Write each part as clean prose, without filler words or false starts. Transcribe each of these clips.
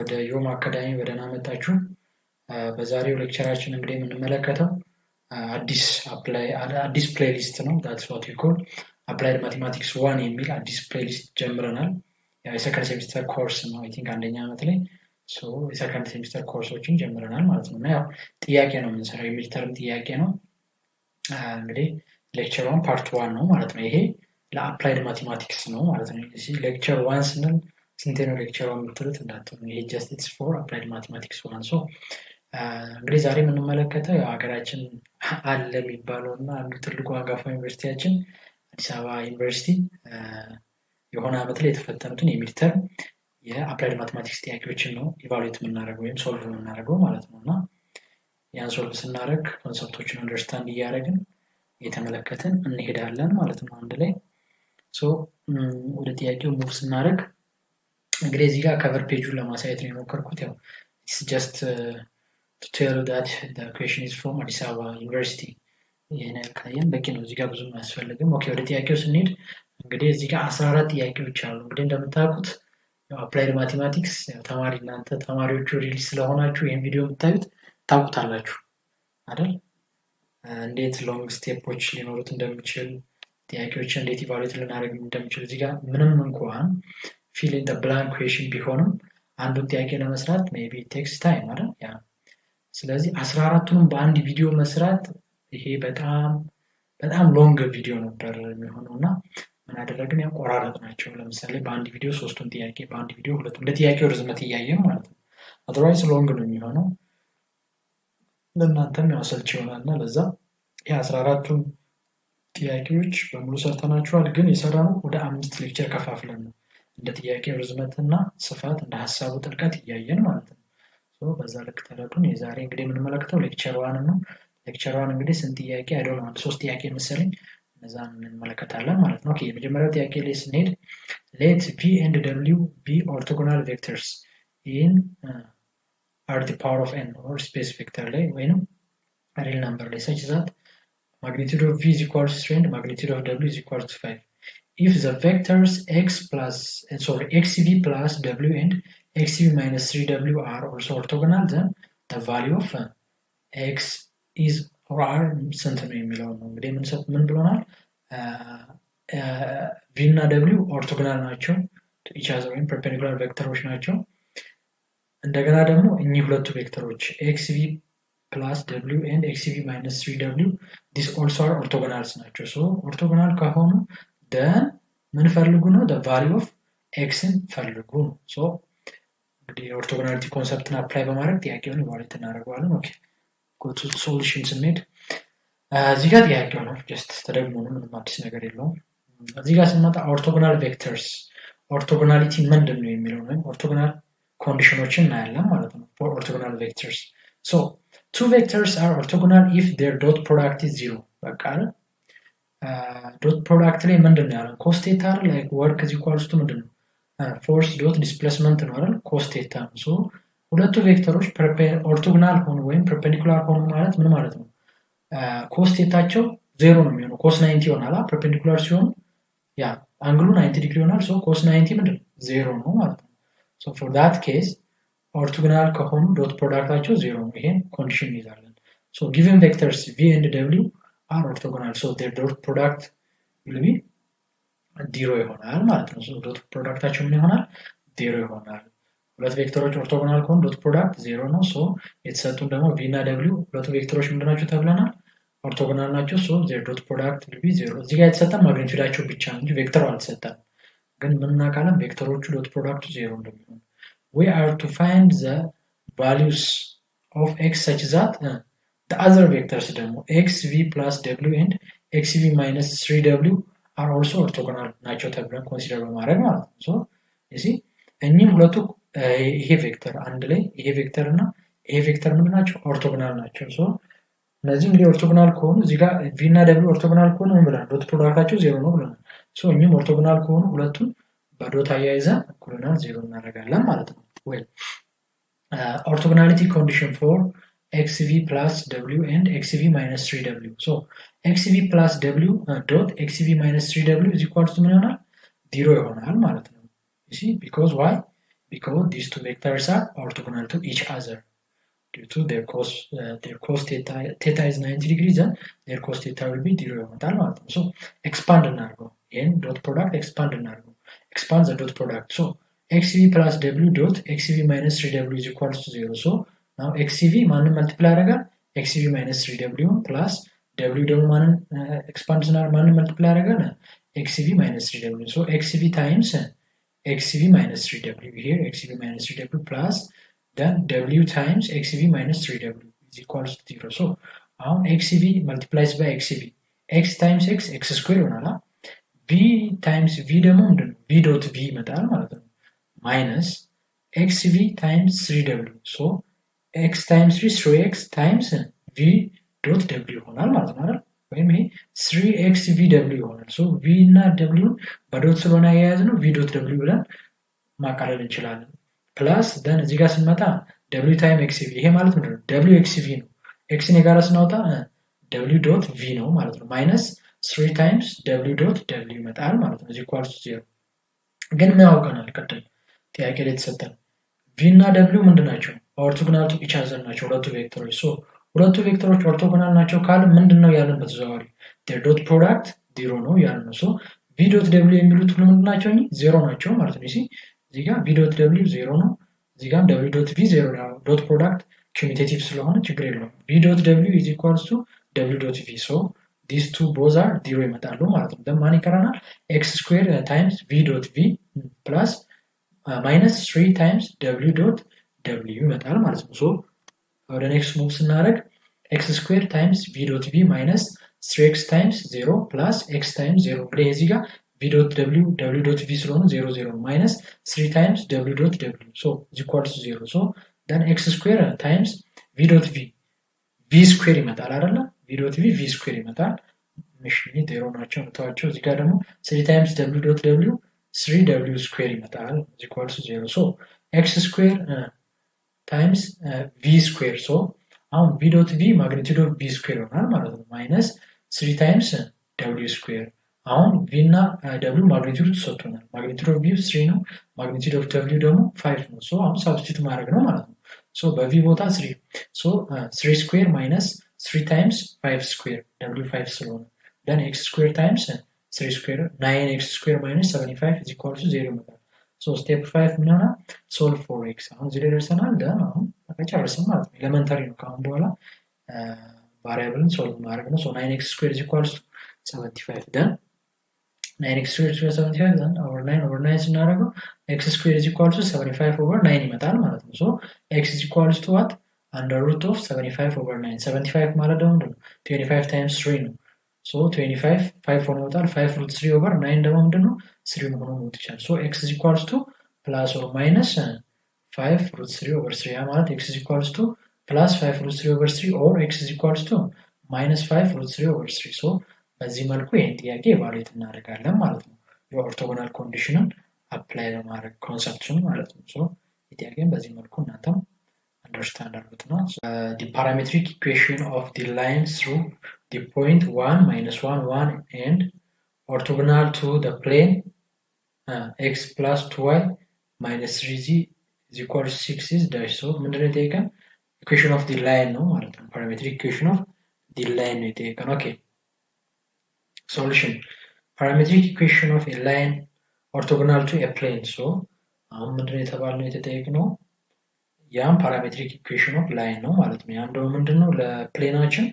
ወደ ዮም አካዳሚ በደህና መጣችሁ። በዛሬው lecture ኣችን እንግዲህ የምንመለከተው አዲስ አዲስ playlist ነው። That's what we call Applied Mathematics 1 የሚል አዲስ playlist ጀምረናል። የ second semester course ነው። I think አንደኛ ዓመት ላይ የ second semester course ኦችን ጀምረናል ማለት ነው። እና ያው ጥያቄ ነው የምንሰራው፣ የ midterm ጥያቄ ነው። እንግዲህ lecture 1 part 1 ነው ማለት ነው። ይሄ ለ applied mathematics ነው ማለት ነው። Lecture 1 ስንል ስንቴ ነው lecture 1 የምትሉት እንዳትሉ። ይሄ just it's for Applied Mathematics 1። So እንግዲህ ዛሬ የምንመለከተው ያው ሀገራችን አለ የሚባለው እና አንዱ ትልቁ አንጋፋ ዩኒቨርሲቲያችን አዲስ አበባ ዩኒቨርሲቲ የሆነ ዓመት ላይ የተፈተኑትን የ midterm የ applied mathematics ጥያቄዎችን ነው evaluate የምናደርገው ወይም solve የምናደርገው ማለት ነው። እና ያን solve ስናደርግ concept ኦችን understand እያደረግን፣ እየተመለከትን እንሄዳለን ማለት ነው አንድ ላይ። So ወደ ጥያቄው move ስናደርግ እንግዲህ እዚህ ጋር cover page ኡን ለማሳየት ነው የሞከርኩት። ያው it's just to tell that the question is from አዲስ አበባ ዩኒቨርሲቲ። ይህን ካየን በቂ ነው። እዚህ ጋር ብዙም አያስፈልግም። Okay፣ ወደ ጥያቄው ስንሄድ እንግዲህ እዚህ ጋር 14 ጥያቄዎች አሉ። እንግዲህ እንደምታውቁት applied mathematics ተማሪ እናንተ ተማሪዎቹ really ስለሆናችሁ ይህን ቪዲዮ የምታዩት ታውቁታላችሁ አይደል? እንዴት long step ኦች ሊኖሩት እንደሚችል፣ ጥያቄዎችን እንዴት evaluate ልናደርግ እንደሚችል። እዚህ ጋር ምንም እንኳን fill in blank question ቢሆንም አንዱን ጥያቄ ለመስራት maybe takes time አይደል? Yeah፣ ስለዚህ 14ቱንም በአንድ ቪዲዮ መስራት ይሄ በጣም በጣም long ቪዲዮ ነበር የሚሆነው። እና ምን አደረግን? ያው ቆራረጥናቸው። ለምሳሌ በአንድ ቪዲዮ ሶስቱን ጥያቄ፣ በአንድ ቪዲዮ ሁለቱን፣ እንደ ጥያቄው ርዝመት እያየን ማለት ነው። Otherwise long ነው የሚሆነው፣ ለእናንተም ያው አሰልቺ ይሆናል። እና ለዛ የ14ቱን ጥያቄዎች በሙሉ ሰርተናቸዋል። ግን የሰራነው ወደ አምስት lecture ከፋፍለን ነው፣ እንደ ጥያቄው ርዝመትና ስፋት፣ እንደ ሀሳቡ ጥልቀት እያየን ማለት ነው። በዛ ልክ ተረዱን። የዛሬ እንግዲህ የምንመለከተው lecture 1 ነው። Lecture 1 እንግዲህ ስንት ጥያቄ አይደለም፣ አንድ ሶስት ጥያቄ መሰለኝ፣ እነዛን እንመለከታለን ማለት ነው። የመጀመሪያው ጥያቄ ላይ ስንሄድ let v and w be orthogonal vectors in R the power of n or space vector ላይ ወይንም real number ላይ such that magnitude of v is equal to 3 and magnitude of w is equal to 5. If the vectors x plus, sorry, xv plus w and xv minus 3w are also orthogonal, then the value of x is or are ስንት ነው የሚለው ነው። እንግዲህ ምን ብሎናል? V እና w orthogonal ናቸው each other ወይም perpendicular vector ኦች ናቸው። እንደገና ደግሞ እኚህ ሁለቱ vector ኦች xv plus w and xv minus 3w, this also are orthogonals ናቸው። So orthogonal ከሆኑ then ምን ፈልጉ ነው? Value of x ን ፈልጉ ነው። So እንግዲህ የ orthogonality concept ን apply በማድረግ ጥያቄውን evaluate እናደርገዋለን። Okay፣ solution ስንሄድ እዚህ ጋር ጥያቄው ነው፣ just ተደግሞ ነው፣ ምንም አዲስ ነገር የለውም። እዚህ ጋር ስንመጣ orthogonal vectors፣ orthogonality ምንድን ነው የሚለው ወይም orthogonal condition ኦችን እናያለን ማለት ነው። For orthogonal vectors, so two vectors are orthogonal if their dot product is zero። በቃ dot product ላይ ምንድን ነው ያለው? Cos theta አይደል? Like work is equals to ምንድን ነው? Force dot displacement ነው አይደል? Cos theta ነው። So ሁለቱ vector ኦች orthogonal ሆኑ ወይም perpendicular ሆኑ ማለት ምን ማለት ነው? Cos theta ቸው ዜሮ ነው የሚሆነው። Cos 90 ይሆናል። Perpendicular ሲሆኑ ያ angle ኡ 90 ዲግሪ ይሆናል። So cos 90 ምንድን ነው? ዜሮ ነው ማለት ነው። So for that case orthogonal ከሆኑ dot product ኣቸው ዜሮ ነው። ይሄን condition እንይዛለን። So given vectors v and w are orthogonal, so their dot product will be zero ይሆናል ማለት ነው። Dot product ኣቸው ምን ይሆናል? ዜሮ ይሆናል። ሁለት vector ኦች orthogonal ከሆኑ dot product ዜሮ ነው። So የተሰጡን ደግሞ v እና w ሁለቱ vector ኦች ምንድን ናቸው ተብለናል? Orthogonal ናቸው። So their dot product will be zero። እዚህ ጋር የተሰጠን magnitude ኣቸው ብቻ ነው እንጂ vector ኡ አልተሰጠንም። ግን ምን እናውቃለን? Vector ኦቹ dot product ኡ ዜሮ እንደሚሆን። We are to find the values of x such that the other vectors ደግሞ xv plus w and xv minus 3w are also orthogonal ናቸው ተብለን consider በማድረግ ማለት ነው። So እዚህ እኚህም ሁለቱ ይሄ vector አንድ ላይ ይሄ vector እና ይሄ vector ምንድን ናቸው? Orthogonal ናቸው። So እነዚህ እንግዲህ orthogonal ከሆኑ፣ እዚህ ጋር v እና w orthogonal ከሆኑ ምን ብለናል? Dot product ኣቸው ዜሮ ነው ብለናል። So እኚህም orthogonal ከሆኑ ሁለቱን በ dot አያይዘን እኩል ይሆናል ዜሮ እናደርጋለን ማለት ነው። Well, orthogonality condition for xv plus w and xv minus 3w. So xv plus w dot xv minus 3w is equal to ምን ይሆናል? ዜሮ ይሆናል ማለት ነው። You see, because why? Because these two vectors are orthogonal to each other due to their cos theta is 90 degree, then their cos theta will be 0 ይመጣል ማለት ነው። So expand እናድርገው። ይህን dot product expand እናድርገው። Expand the dot product. So xv plus w dot xv minus 3w is equals to 0. So now xv ማንን multiply ያደርጋል? Xv minus 3w plus w ደግሞ ማንን expand ስናደርግ ማንን multiply ያደርጋል? Xv minus 3w. So xv times xv minus 3w here, xv minus 3w plus then w times xv minus 3w is equals to 0. So አሁን xv multiplies by xv, x times x, x square ይሆናል። V times v ደግሞ ምንድን ነው? V dot v ይመጣል ማለት ነው። Minus xv times 3w, so x times 3, 3x times v dot w ይሆናል ማለት ነው አይደል? ወይም ይሄ 3 x v w ይሆናል። So v እና w ን በ dot ስለሆነ አያያዝ ነው v dot w ብለን ማቃለል እንችላለን። Plus then እዚህ ጋር ስንመጣ w time x v፣ ይሄ ማለት ምንድን ነው? W x v ነው። x ን የጋራ ስናወጣ w dot v ነው ማለት ነው። Minus 3 times w dot w ይመጣል ማለት ነው። Is equals to 0። ግን ምን ያውቀናል? ቅድም ጥያቄ ላይ የተሰጠን v እና w ምንድን ናቸው? Orthogonal to each other ናቸው ሁለቱ vector ኦች። So ሁለቱ vector ኦች orthogonal ናቸው ካለ ምንድን ነው ያለን? በተዘዋዋሪ dot product 0 ነው ያልን ነው። So v dot w የሚሉት ሁሉ ምንድን ናቸው? ዜሮ ናቸው ማለት ነው። እዚህ ጋር v dot w 0 ነው። እዚህ ጋርም w dot v 0 ነው። Dot product commutative ስለሆነ ችግር የለውም። V dot w is equals to w dot v, so these two both are 0 ይመጣሉ ማለት ነው። ማን ይቀረናል? X square times v dot v plus minus 3 times w dot w ይመጣል ማለት ነው። So ወደ next move ስናደርግ x square times v dot v minus 3 x times 0 plus x times 0። እንግዲህ እዚህ ጋር v dot w, w dot v ስለሆነ 0 0 minus 3 times w dot w, so is equals to 0. So then x square times v dot v, v square ይመጣል አይደለ? V dot v, v square ይመጣል። እሺ፣ ዜሮ ናቸው ምተዋቸው። እዚህ ጋር ደግሞ 3 times w dot w, 3 w square ይመጣል is equals to 0. So x square times v square, so አሁን v dot v, magnitude of v square ይሆናል ማለት ነው። Minus 3 times w square። አሁን v እና w magnitude ተሰጥቶናል። Magnitude of v 3 ነው። Magnitude of w ደግሞ 5 ነው። So አሁን substitute ማድረግ ነው ማለት ነው። So በ v ቦታ 3, so 3 square minus 3 times 5 square, w 5 ስለሆነ, then x square times 3 square, 9 x square minus 75 is equal to 0 ይመጣል። So step 5 ምን ይሆናል? Solve for x። አሁን እዚህ ላይ ደርሰናል። Then አሁን ጨርስም ማለት ነው። Elementary ነው። ከአሁን በኋላ variable ን solve ማድረግ ነው። So 9 x square is equals to 75. Then 9 x square is 75, then over 9 over 9 ስናደርገው x square is equals to 75 over 9 ይመጣል ማለት ነው። So x is equals to what? Under root of 75 over 9። 75 ማለት ደግሞ ምንድን ነው? 25 times 3 ነው። So 25 5 ሆኖ ይወጣል። 5 root 3 over 9 ደግሞ ምንድን ነው? 3 ሆኖ መውጣት ይችላል። So x is equals to plus or minus 5 root 3 over 3። ያ ማለት x is equals to plus 5 root 3 over 3 or x is equals to minus 5 root 3 over 3። So በዚህ መልኩ ይህን ጥያቄ evaluate እናደርጋለን ማለት ነው። የ orthogonal condition ን apply በማድረግ concept ኡን ማለት ነው። So ጥያቄን በዚህ መልኩ እናንተም understand አድርጉት ነው። The parametric equation of the line through the point 1 minus 1 1 and orthogonal to the plane x plus 2y minus 3z is equal to 6 is dash. So ምንድነው የጠየቀን? Equation of the line ነው ማለት ነው። Parametric equation of the line ነው የጠየቀን። Okay, solution. Parametric equation of a line orthogonal to a plane. So አሁን ምንድነው የተባልነው፣ የተጠየቅነው ያም parametric equation of line ነው ማለት ነው። ያም ደግሞ ምንድነው? ለ plane ኣችን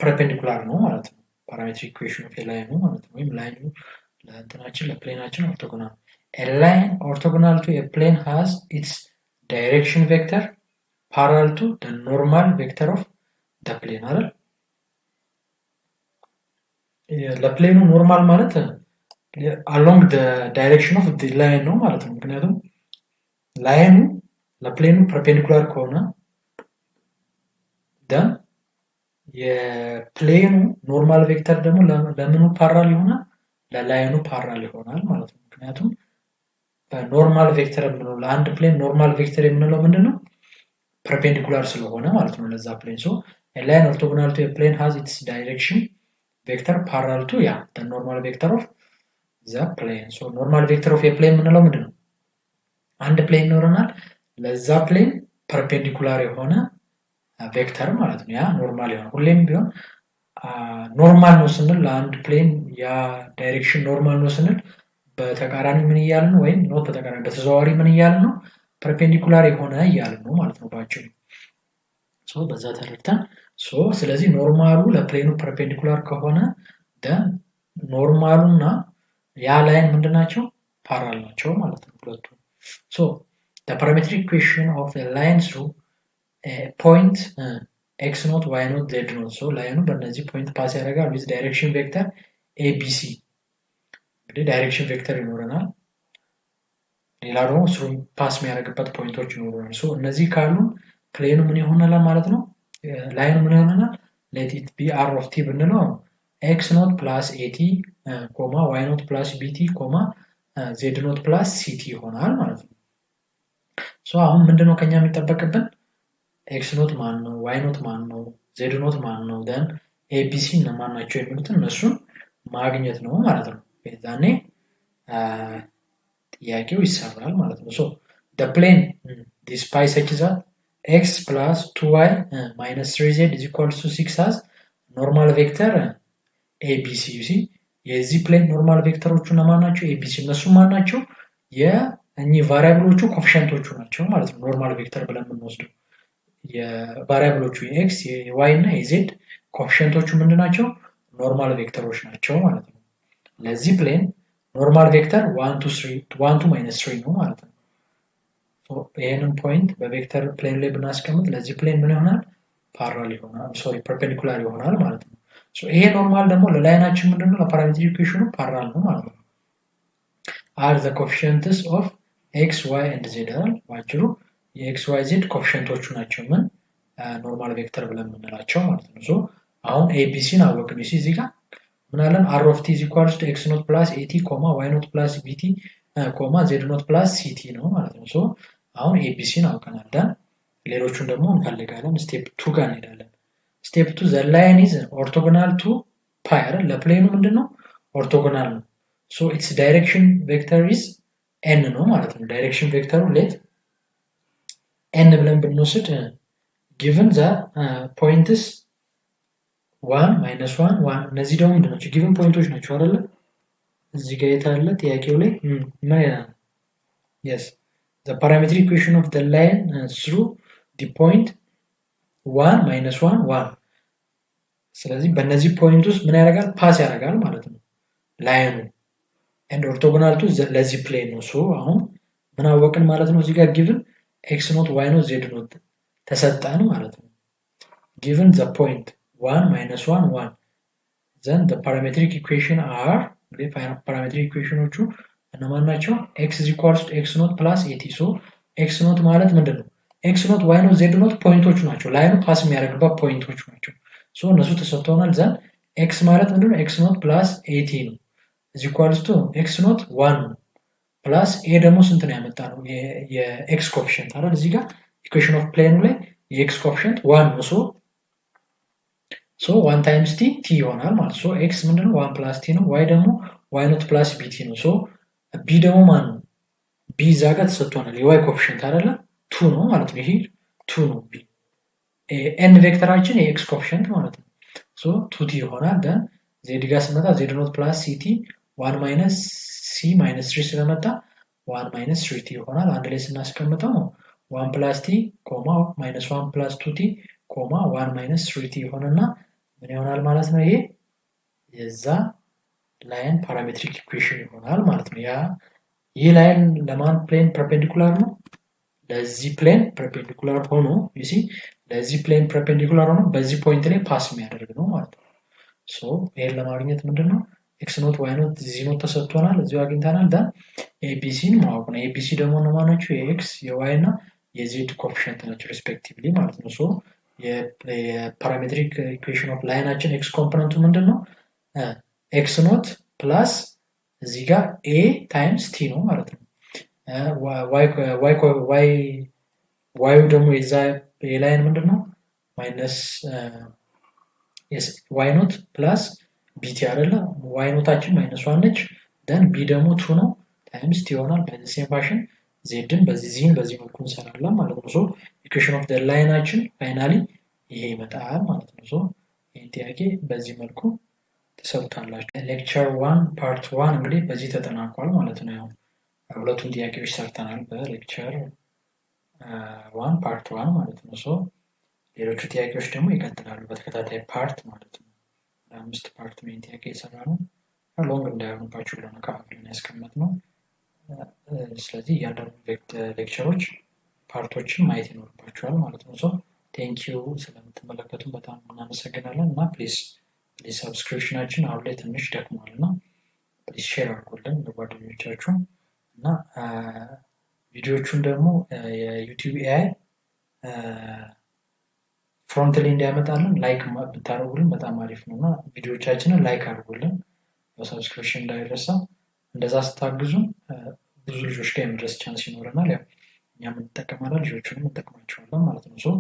perpendicular ነው ማለት ነው። Parametric equation of line ነው ማለት ነው። ወይም line ኑ ለእንትናችን ለ plane ኣችን orthogonal። A line orthogonal to a plane has its direction vector parallel to the normal vector of the plane አይደል? ለ plane ኑ normal ማለት along the direction of the line ነው ማለት ነው። ምክንያቱም line ኑ ለ plane ኑ perpendicular ከሆነ then የ plane ኑ normal vector ደግሞ ለምኑ parallel ይሆናል? ለ line ኑ parallel ይሆናል ማለት ነው። ምክንያቱም በ normal vector የምንለው ለአንድ plane normal vector የምንለው ምንድን ነው? Perpendicular ስለሆነ ማለት ነው ለዛ plane። So line orthogonal to plane has its direction vector parallel to, yeah, normal vector of the plane. So normal vector of plane የምንለው ምንድን ነው? አንድ plane ይኖረናል። ለዛ plane perpendicular የሆነ vector ማለት ነው። ያ normal የሆነ፣ ሁሌም ቢሆን normal ነው ስንል፣ ለአንድ plane ያ direction normal ነው ስንል በተቃራኒ ምን እያልን ነው? ወይም not በተቃራኒ፣ በተዘዋዋሪ ምን እያልን ነው? Perpendicular የሆነ እያልን ነው ማለት ነው ባጭሩ። So በዛ ተረድተን፣ so ስለዚህ normal ኡ ለ plane ኑ perpendicular ከሆነ then normal ኡ እና ያ line ምንድን ናቸው? Parallel ናቸው ማለት ነው ሁለቱ። So the parametric equation of a line through a point x naught, y naught, z naught. So line ኑ በእነዚህ point pass ያደርጋል with direction vector ABC። እንግዲህ direction vector ይኖረናል። ሌላ ደግሞ through pass የሚያደርግበት point ኦች ይኖሩናል። So እነዚህ ካሉ plane ኑ ምን ይሆናል ማለት ነው? Line ኑ ምን ይሆናል? Let it be r of t ብንለው x naught plus at comma y naught plus bt comma z naught plus ct ይሆናል ማለት ነው። So አሁን ምንድነው ከኛ የሚጠበቅብን? X naught ማን ነው? Y naught ማን ነው? Z naught ማን ነው? Then ABC እነማን ናቸው የሚሉትን እነሱን ማግኘት ነው ማለት ነው። የዛኔ ጥያቄው ይሰራል ማለት ነው። So the plane this pi such that x plus 2y minus 3z is equals to 6 has normal vector ABC. You see, የዚህ plane normal vector ኦቹ እነማን ናቸው? ABC። እነሱ ማን ናቸው? የእኚህ variable ኦቹ coefficient ኦቹ ናቸው ማለት ነው። Normal vector ብለን የምንወስደው የ variable ኦቹ የ x፣ የ y እና የ z coefficient ኦቹ ምንድን ናቸው? Normal vector ኦች ናቸው ማለት ነው። ለዚህ plane normal vector one two minus three ነው ማለት ነው። ይህንን point በ vector plane ላይ ብናስቀምጥ ለዚህ plane ምን ይሆናል? Parallel ይሆናል፣ sorry, perpendicular ይሆናል ማለት ነው። ይሄ normal ደግሞ ለ line ኣችን ምንድነው? ለ parametric equation ኑ parallel ነው ማለት ነው። Are the coefficients of x, y and z አይደል? ባጭሩ የ x, y, z coefficient ኦቹ ናቸው ምን normal vector ብለን የምንላቸው ማለት ነው። So አሁን ABC ን አወቅን። See, እዚህ ጋር ምን አለን? R of t is equals to x naught plus at comma y naught plus bt comma z naught plus ct ነው ማለት ነው። So አሁን ABC ን አውቀናል። Then ሌሎቹን ደግሞ እንፈልጋለን። Step two ጋር እንሄዳለን። Step two, the line is orthogonal to pi አይደል? ለ plane ኑ ምንድን ነው? Orthogonal ነው። So its direction vector is n ነው ማለት ነው። Direction vector ኡ let n ብለን ብንወስድ given the points one minus one one፣ እነዚህ ደግሞ ምንድን ናቸው? Given point ኦች ናቸው አይደለ? እዚህ ጋር የታለ ጥያቄው ላይ ምን ይላል? Yes, the parametric equation of the line through the point one minus one one። ስለዚህ በእነዚህ point ውስጥ ምን ያደርጋል? Pass ያደርጋል ማለት ነው line ኑ and orthogonal to ለዚህ plane ነው። So አሁን ምን አወቅን ማለት ነው? እዚህ ጋር given x naught, y naught, z naught ተሰጠን ማለት ነው። Given the point one minus one one, then the parametric equation are፣ እንግዲህ parametric equation ኦቹ እነማን ናቸው? X is equals to x naught plus at። So x naught ማለት ምንድን ነው? X naught, y naught, z naught point ኦቹ ናቸው። Line ኑ pass የሚያደርግበት point ኦቹ ናቸው። So እነሱ ተሰጥተውናል። Then x ማለት ምንድን ነው? X naught plus at ነው። Is equals to x naught one ነው plus a ደግሞ ስንት ነው ያመጣ ነው? የ x coefficient አይደል? እዚህ ጋር equation of plane ኑ ላይ የ x coefficient one ነው። So one times t, t ይሆናል ማለት። So x ምንድነው? One plus t ነው። Y ደግሞ y naught plus bt ነው። So b ደግሞ ማን ነው? B እዛ ጋር ተሰጥቶናል። የ y coefficient አይደለ? Two ነው ማለት ነው። ይሄ two ነው b። n vector ኣችን የ x coefficient ማለት ነው። So two t ይሆናል። Then z ጋር ስመጣ z naught plus ct one minus c minus three ስለመጣ one minus three t ይሆናል። አንድ ላይ ስናስቀምጠው one plus t comma minus one plus two t comma one minus three t ይሆንና ምን ይሆናል ማለት ነው? ይሄ የዛ line parametric equation ይሆናል ማለት ነው። ያ ይህ line ለማን plane perpendicular ነው? ለዚህ plane perpendicular ሆኖ፣ you see, ለዚህ plane perpendicular ሆኖ በዚህ point ላይ pass የሚያደርግ ነው ማለት ነው። So ይሄን ለማግኘት ምንድን ነው? X naught, y naught, z naught ተሰጥቶናል፣ እዚሁ አግኝተናል። Then ABC ን ማወቅ ነው። ABC ደግሞ እነማን ናቸው? የ x፣ የ y እና የ z coefficient ናቸው respectively ማለት ነው። So የ parametric equation of line ኣችን x component ኡ ምንድን ነው? X naught plus እዚህ ጋር a times t ነው ማለት ነው። Y ዩ ደግሞ የዛ የ line ምንድን ነው? Minus y naught plus bt አይደለ? Y naught ኣችን minus one ነች። Then b ደግሞ two ነው times t ይሆናል። በዚህ same fashion Z ን በዚህ Z ን በዚህ መልኩ እንሰራለን ማለት ነው። So equation of line ኣችን finally ይሄ ይመጣል ማለት ነው። So ይህን ጥያቄ በዚህ መልኩ ትሰሩታላችሁ። Lecture 1 part 1 እንግዲህ በዚህ ተጠናቋል ማለት ነው። ያው ሁለቱን ጥያቄዎች ሰርተናል በ lecture 1 part 1 ማለት ነው። So ሌሎቹ ጥያቄዎች ደግሞ ይቀጥላሉ በተከታታይ part ማለት ነው። አምስት part ነው ጥያቄ የሰራነው። Long እንዳይሆንባችሁ ብለን ከፋፍለን ያስቀመጥነው። ስለዚህ እያንዳንዱ lecture ኦች part ኦችን ማየት ይኖርባችኋል ማለት ነው። So thank you፣ ስለምትመለከቱን በጣም እናመሰግናለን እና please, please subscription ኣችን አሁን ላይ ትንሽ ደክሟል እና please share አድርጉልን ለጓደኞቻችሁ እና ቪዲዮቹን ደግሞ የ YouTube AI front ላይ እንዲያመጣልን like ብታደርጉልን በጣም አሪፍ ነው እና ቪዲዮቻችንን like አድርጉልን፣ subscription እንዳይረሳ። እንደዛ ስታግዙን ብዙ ልጆች ጋር የመድረስ chance ይኖረናል። ያው እኛም እንጠቀማለን፣ ልጆቹንም እንጠቅማቸዋለን ማለት ነው። So